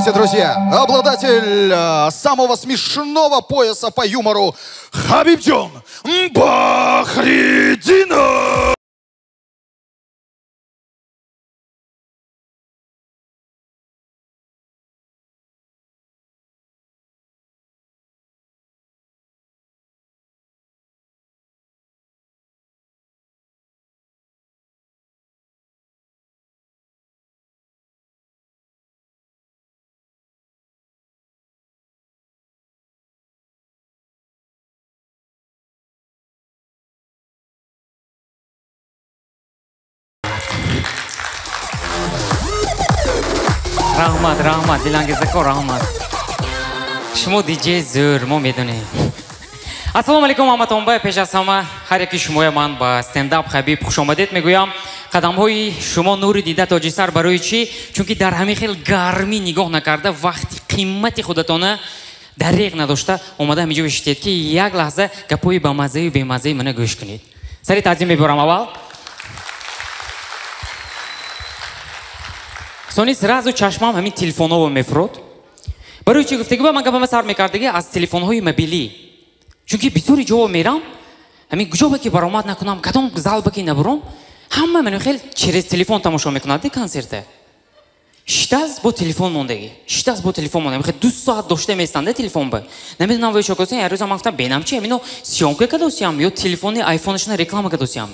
Встречайте, друзья, обладатель самого смешного пояса по юмору Хабибджон Бахридинов! Раҳмат, раҳмат, Дилангезако, раҳмат. Шумо диҷей зӯр, мо медонем. Ассалому алайкум, ҳаматонбай. Пеш аз ҳама ҳар яки шумоя ман ба стендап Хабиб хушомадед мегӯям. Қадамҳои шумо нури дида тоҷисар. Барои чӣ? Чунки дар ҳамин хел гармӣ нигоҳ накарда, вақти қимати худатона дареғ надошта омада ҳаминҷо бишитед, ки як лаҳза гапҳои бамаззаю бемаззаи мана гӯш кунед. Сари таъзим мебарам аввал. Сони сразу чашмам ҳамин телефонҳоро мефурод. Барои чӣ гуфтагӣ ба ман гапама сар мекардагӣ аз телефонҳои мобилӣ. Чунки бисёри ҷо мерам, ҳамин куҷо ки баромад накунам, кадом залба ки набурам, ҳама ману хел через телефон тамошо мекунад консерта. Шитаз бо телефон мондагӣ, шитаз бо телефон мондагӣ. Хел 2 соат дошта местанда телефон ба. Намедонам вай чо косен, ҳар рӯзам ман гуфтам, бенам чи, ҳамино съёмка кадосиям ё телефони айфонашона реклама кадосиям.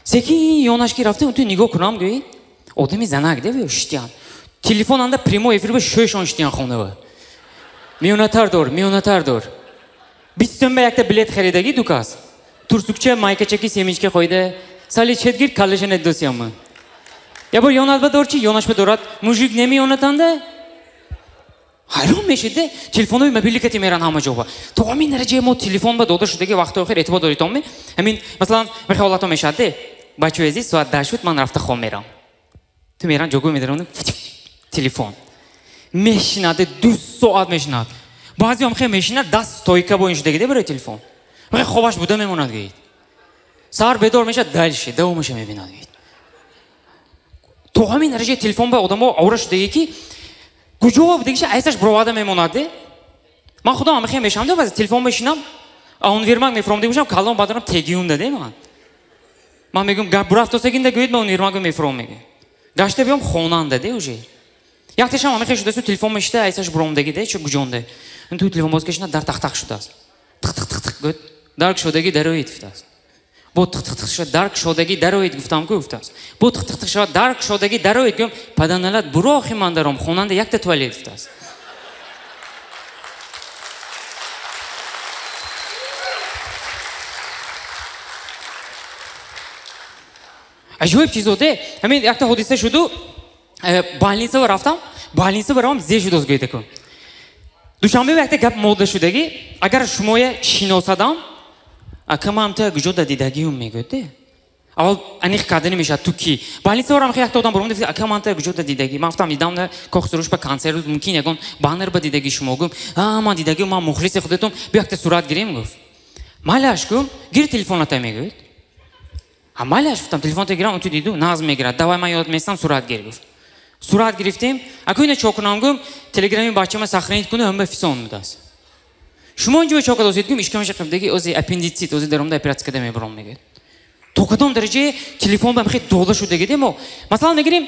Секин ёнаш ки рафта, ту нигоҳ кунам, гӯӣ одами занак де шитян. Телефон анда прямой эфир ба шӯшон шитян хонава. Миёнатар дор, миёнатар дор. 20 сом ба якта билет харидагӣ ду кас. Турсукча, майкачаки, семечка хойда. Сали четгир каллаша недосиям. Я бор ёнат ба дор чи, ёнаш ба дорад. Мужик намеёнатанда? Ҳайрон мешид де. Телефонҳои мобилӣ кати меран ҳама ҷоба. То ҳамин дараҷае мо телефон ба дода шудаги вақти охир эътибор доритон ми? Ҳамин, масалан, мехоҳ ҳолато мешад де. Бачаҳои азиз, соат 10 шуд, ман рафта хом мерам. Ту меран ҷогӯ медаронам, телефон. Мешинад, 2 соат мешинад. Баъзеҳом хел мешинад, даст стойка бо ин шудаги де барои телефон. Хел хобаш буда мемонад гӯед. Саҳар бедор мешавад, дальше давомаша мебинад гӯед. То ҳамин дараҷаи телефон ба одамо овра шудаги ки куҷо будагиша айсаш бироварда мемонад де. Ман худам ҳам хел мешавам де, баъзе телефон мешинам, а универмаг мефуромда бошам, калон бадарам тегиюнда де ман. Ман мегӯям, гап бурафтосагинда гӯед, ман универмагро мефуром мегӯям. Гашта биём хонанда де уже. Якташам ҳама хел шудасту телефон мешита, айсаш буромдаги де, чу гуҷонде. Ту телефон боз кашина дар тақ-тақ шудааст. Тық-тық-тық-тық гӯяд, дар кушодаги дароид гуфтааст. Бо тық-тық-тық шуд, дар кушодаги дароид гуфтам ку гуфтааст. Бо тық-тық-тық шуд, дар кушодаги дароид гӯям, паданалат бурохи ман даром, хонанда якта туалет гуфтааст. Аҷоиб чизо де, ҳамин якта ҳодиса шуду, больницава рафтам, больницава равам зе шудост гӯядаку. Душанбе якта гап мода шудагӣ, агар шумоя шиносадам, акамам та куҷо да дидагиюм мегӯяд де. Аввал аниқ карда намешавад ту ки. Больницава рам якта одам баромада гуфт, акамам та куҷо да дидагӣ. Ман гуфтам, дидам на Кохи Суруш ба консерт, мумкин ягон баннер ба дидагӣ шумо. Гуфт, а ман дидагӣ, ман мухлиси худатум, биё якта сурат гирем гуфт. Малаш гуфт, гир телефоната мегӯяд. А малаш гуфтам, телефонто гирам, ту диду, назм мегирад. Давай ман ёд местам, сурат гир гуфт. Сурат гирифтем, аку ина чо кунам гум, телеграми бачама сохранить куну, ҳама фисон будааст. Шумо инҷо чо кадосед гум, ишкамаша қибдаги, ози аппендицит, ози даромда оператсия када мебаром мегӯяд. То кадом дараҷае телефон ба хел дода шудаги де мо. Масалан мегирем,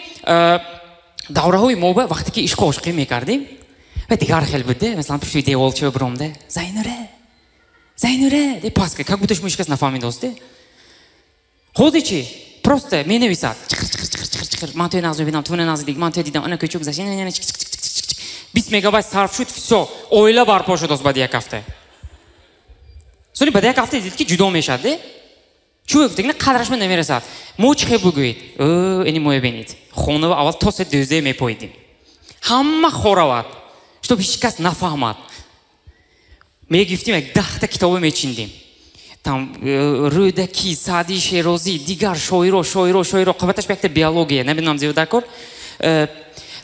давраҳои мо ба вақте ки ишқу ошиқӣ мекардем, ва дигар хел буд де, масалан пушти деволча баромда, Зайнура, Зайнура, де паска, как будто шумо ҳеҷ кас нафаҳмидост де. Ҳозир чи? Просто менависад. Чиқир, чиқир, чиқир, чиқир, чиқир. Ман туя нағз мебинам, туя нағз диг, ман туя дидам, ана кӯчук зашин, ана чик, чик, чик, чик, чик, чик. 20 мегабайт сарф шуд, всё. Оила барпо шуд баъди як ҳафта. Сони баъди як ҳафта дид ки ҷудо мешавад, де? Чӯ гуфтагина қадраш ма намерасад. Мо чӣ хел бугӯед? Э, ини моя бинед. Хонава аввал то се дӯзде мепоидим. Ҳама хоравад, чтоб ҳеҷ кас нафаҳмад. Мегифтим, як 10та китобе мечиндим. Там Рӯдаки, Саъди Шерозӣ, дигар шоиро, шоиро, шоиро. Қабаташ ба якта биология, намедонам зиёд дар кор.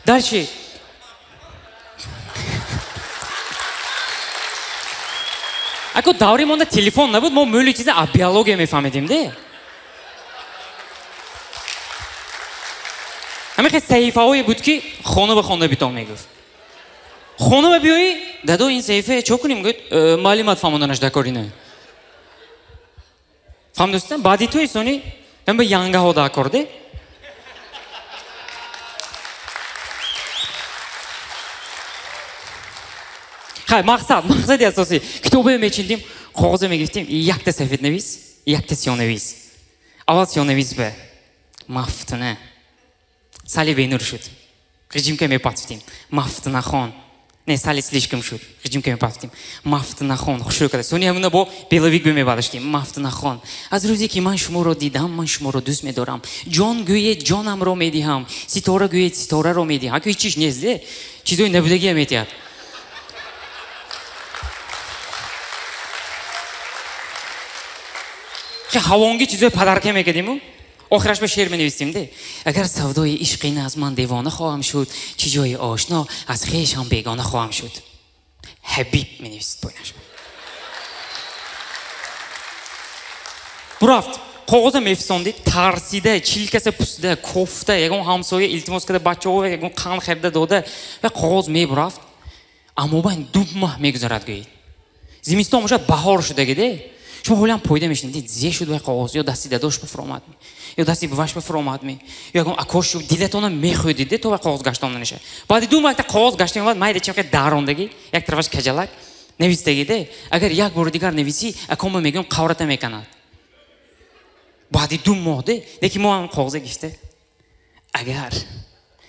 Дальше. Ако даври монда телефон набуд, мо мӯли чиза а биология мефаҳмидим, де? Ҳамин хел саҳифаҳое буд, ки хона ба хонда битон мегуфт. Хона ба биёӣ, дадо ин саҳифае чо кунем? Гӯяд, маълимат фаҳмонданаш дар кори не. Фаҳмдостам? Баъди ту исони ҳам ба янгаҳо дар кор де? Хай, мақсади асосӣ. Китобе мечиндим, коғозе мегирифтем, якта сафеднавис, якта сиёнавис. Аввал сиёнавис бе. Мафтуна. Сали бенур шуд. Ғиҷимка мепатфтим. Мафтунахон. Не, сали слишком шуд. Ғиҷимка мепатфтим. Мафтунахон. Хушрӯ карда. Сони ҳамуна бо беловик бемебадаштим. Мафтунахон. Аз рӯзе ки ман шуморо дидам, ман шуморо дӯст медорам. Ҷон гӯед, ҷонамро медиҳам. Ситора гӯед, ситораро медиҳам. Аку ҳеҷ чиз нест, де? Чизои набудагия метиҳад. Ҳавонги чизои падарка мекардиму. Охираш ба шеър менависем, де. Агар савдои ишқи на аз ман девона хоҳам шуд, чӣ ҷои ошно аз хешам бегона хоҳам шуд. Ҳабиб менависид поинаш. Бурафт, коғоза мефисондид, тарсида, чилкаса пусида, кофта, ягон ҳамсоя илтимос карда, бачаҳо ягон қанд харида дода ва коғоз мебурафт. Аммо байн 2 моҳ мегузарад, гӯед. Зимистон бошад, баҳор шудаги, де. Шумо ҳолиам пойда мешунед, зе шуд вай коғоз, ё дасти дадош бафуромад ми, ё дасти буваш бафуромад ми, ё ягон акош шуд, дилатона мехӯдид, де, то вай коғоз гаштон нанеша. Баъди 2 моҳ якта коғоз гаштем омад, майда чим хел дарондагӣ, як тарафаш каҷалак, навистагӣ, де. Агар як бори дигар нависӣ, акома мегӯям қаврата меканад. Баъди 2 моҳ, де, лекин мо ҳам коғозе гирифта. Агар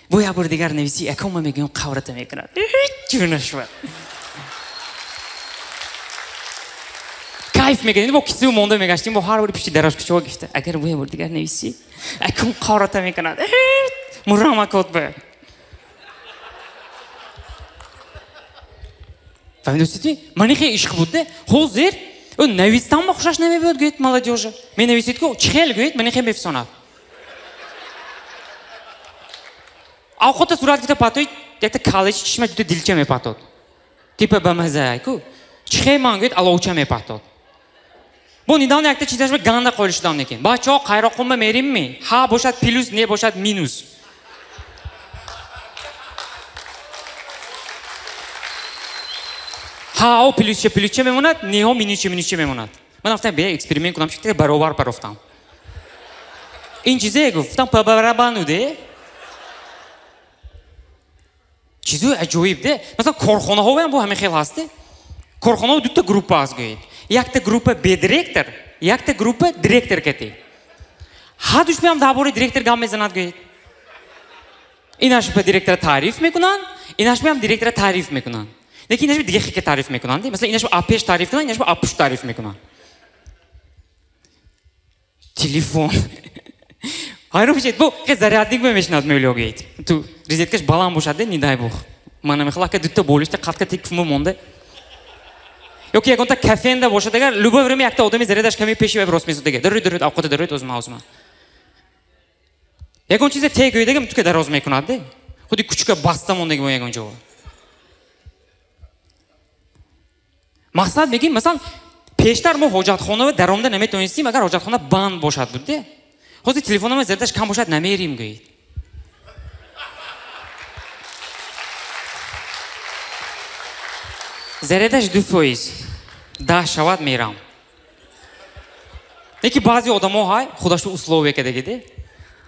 бо як бори дигар нависӣ, акома мегӯям қаврата мекунад. Ҳеҷ нашуд. Кайф мекардем, бо кисиву монда мегаштем, бо ҳар бори пишти дарашкучаҳо гирифта. Агар бо як бори дигар нависӣ, акун қаврата мекунад. Мурам акот бе. Фаҳмидостед? Мани хеле ишқ буд, де. Ҳозир ӯ навистан ба хушаш намебиёд, гӯед молодежа. Менависед ку, чӣ хел гӯед, мани хел мефисонад. Авқота сурат гирифта патоид, якта калечи чишма ҷудо дилча мепатод. Типа ба маза ку. Чӣ хел ман гӯед, аловча мепатод. Бо недавно якта чизаш ба ганда қоил шудам некин. Бачаҳо қайроққумба меримми? Ҳа бошад плюс, не бошад минус. Ҳао плюсча плюсча мемонад, неҳо минусча минусча мемонад. Ман гуфтам бе эксперимент кунам, чӣ баробар парофтам. Ин чизе гуфтам па барабану де. Чизои аҷоиб де. Масалан корхонаҳоям бо ҳамин хел ҳаст де. Корхонаҳо дута группа аст гӯед. Якта группа бе директор, якта группа директор кати. Ҳар душ меам дар бораи директор гап мезанад гӯед. Инаш ба директора таъриф мекунанд, инаш меам директора таъриф мекунанд. Лекин инаш дига хеке таъриф мекунанд. Масалан инаш ба пеш таъриф кунанд, инаш ба пушт таъриф мекунанд. Телефон. Ҳайрон мешавед, бо хе зарядник мешинад меолё гӯед. Ту розеткаш баланд бошад, не дай бог. Ман намехоҳам ка дута болишта қатка тик фуму монда. Ёки ягонта кафенда бошад, агар любое время якта одами зарядаш ками пеши вай рост месуд, дага. Даруд, даруд, авқота даруд, озма, озма. Ягон чизе те гӯед, ага тука дароз мекунад, де. Худи кучука баста мондаги бо ягон ҷо. Мақсад мегим, масалан, пештар мо ҳоҷатхона даромада наметонистем, агар ҳоҷатхона банд бошад буд, де. Ҳозир телефонома зарядаш кам бошад, намерим гӯед. Зарядаш 2%. 10 шавад мерам. Леки баъзе одамо ҳай худашу условия кадаги, де.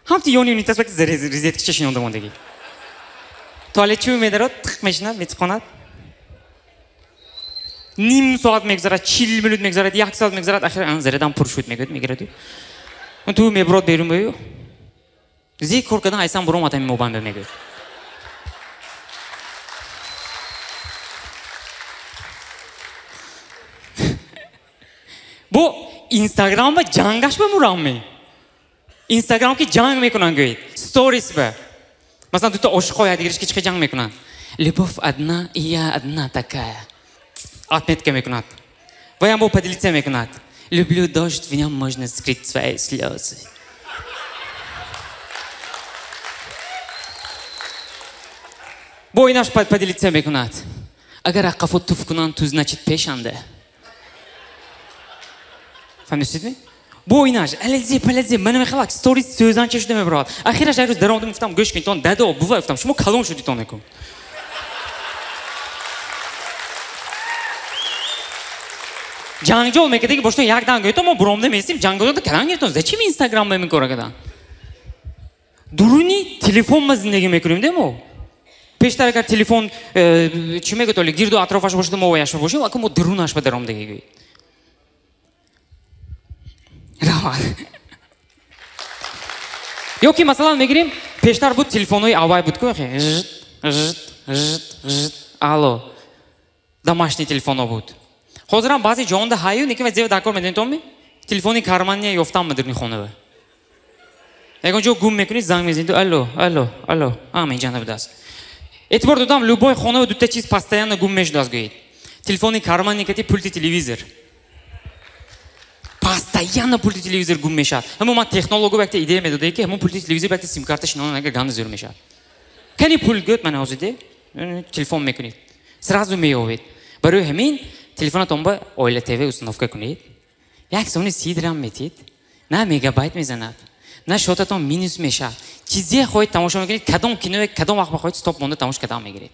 Ҳамти ёни унитаз баки розеткача шинонда мондаги. Туалетчи медарод, тиқ мешинад, метиқонад. Ним соат мегузарад, 40 минут мегузарад, 1 соат мегузарад, ахир зарядам пур шуд мегӯяд, мегирад. Ту мебурод берун бою. Зи кор кардан айсан буром атами мобайн мегӯяд. Бо Инстаграм ба ҷангаш ба мурам ме. Инстаграм ки ҷанг мекунанд гӯед. Сторис ба. Масалан дута ошиқҳо якдигариш ки чӣ ҷанг мекунанд. Любовь одна и я одна такая. Отметка мекунад. Ваям бо поделиться мекунад. Люблю дождь, в нем можно скрыть свои слезы. Бо инаш поделиться мекунад. Агар аққафо туф кунанд, ту значит пешанда. Фаҳмидед? Бо инаш алазе палазе мана мехалак сторис сӯзанча шуда мебарояд. Ахираш як рӯз даромадам, гуфтам: «Гӯш кунитон, дадо, бува», гуфтам, «шумо калон шудитон екун». Ҷанҷол мекардаги бошто як дан гӯето мо буромда местим, ҷанголода калан гиртон. Зачем Инстаграм ба ин кора кардан? Дуруни телефон ма зиндагӣ мекунем де мо. Пештар агар телефон чӣ мегӯяд, оли гирду атрофаш бошаду мо ваяшба бошем, ака мо дурунаш ба даромдагӣ гӯед. Раҳмат. Ё ки масалан мегирем, пештар буд телефонҳои аввай буд ку, алло, домашний телефонҳо буд. Ҳозирам баъзе ҷоонда ҳаю неки ва зева дар кор медонитонми? Телефони карманния ёфтам мадурни хонава. Ягон ҷо гум мекунед, занг мезанед: «Алло, алло, алло, ама инҷа набудааст». Эътибор додам, любой хонава дута чиз постоянно гум мешудааст, гӯед. Телефони карманни кати пульти телевизор. Постоянно пульти телевизор гум мешавад. Ҳамо ман технологу якта идея медодае, ки ҳамон пульти телевизор якта симкарта шинонан, агар ганда зӯр мешавад. Кани пул гӯд, мана ҳозир телефон мекунед. Сразу меёвед. Барои ҳамин телефонатон ба Оила ТВ установка кунед. Як сони 30 дирам метид, на мегабайт мезанад, на шотатон минус мешавад. Чизе хоҳед, тамошо мекунед, кадом киное, кадом вақт бахоҳед, стоп монда тамошо кардан мегиред.